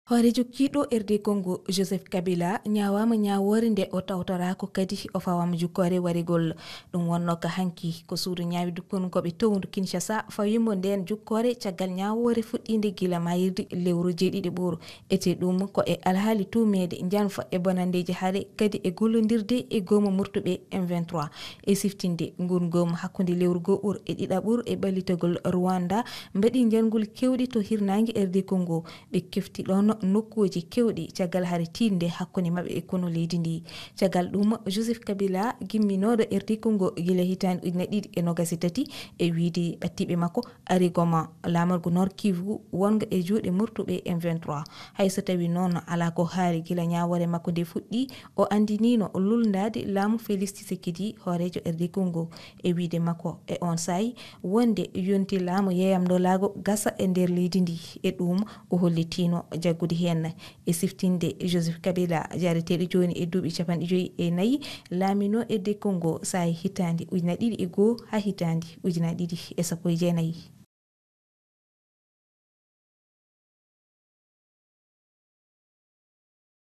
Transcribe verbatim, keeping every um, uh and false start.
Hoore jokkiiɗo R D Congo, Joseph Kabila, ñaawaama ñaawoore nde o tawtoraako, kadi o fawaama jukkoore warigol. Ɗum wonnoo ka hanki ko suudu ñaawi dukkunkooɓe towndu Kinshasa fawii mo ndeen jukkoore caggal ñaawoore fuɗɗiinde gila maayirdi lewru jeeɗiɗi ɓuru. Etee ɗum ko e alhaali tuumeede njanfa e bonanndeeji hare, kadi e gollondirde e goomu murtuɓe M vingt-trois. E siftinde ngun goomu hakkunde lewru goo ɓuru e ɗiɗaɓuru e ɓallitagol Rwanda, mbaɗi njarnguli keewɗi to hirnaange R D Congo. Ɓe kefti ɗoon nokkuuji keewɗi caggal hare tiiɗnde hakkunde maɓɓe e konu leydi ndi. Caggal ɗum, Joseph Kabila, gimminooɗo R D Congo gila hitaande ujine ɗiɗi e noogaas e tati, e wiyde ɓattiiɓe makko, ari goma laamorgo Nord Kivu wonngo e juuɗe murtuɓe M vingt-trois. Hay so tawii noon alaa ko haali gila ñaawoore makko nde fuɗɗii, o anndiniino lulndaade laamu Félix Tshisekedi, hooreejo R D Congo, e wiyde makko e oon saa'i wonde yonti laamu yeeyam-ndoolaagu gasa e nder leydi ndi. E ɗum, o hollitiino jaggude heen. E siftinde, Joseph Kabila, jaareteeɗo jooni e duuɓi capanɗe joyi e nayi, laaminoo R D Congo saa'i hitaande ujine ɗiɗi e goo haa hitaande ujine ɗiɗi e sappo e jeenayi.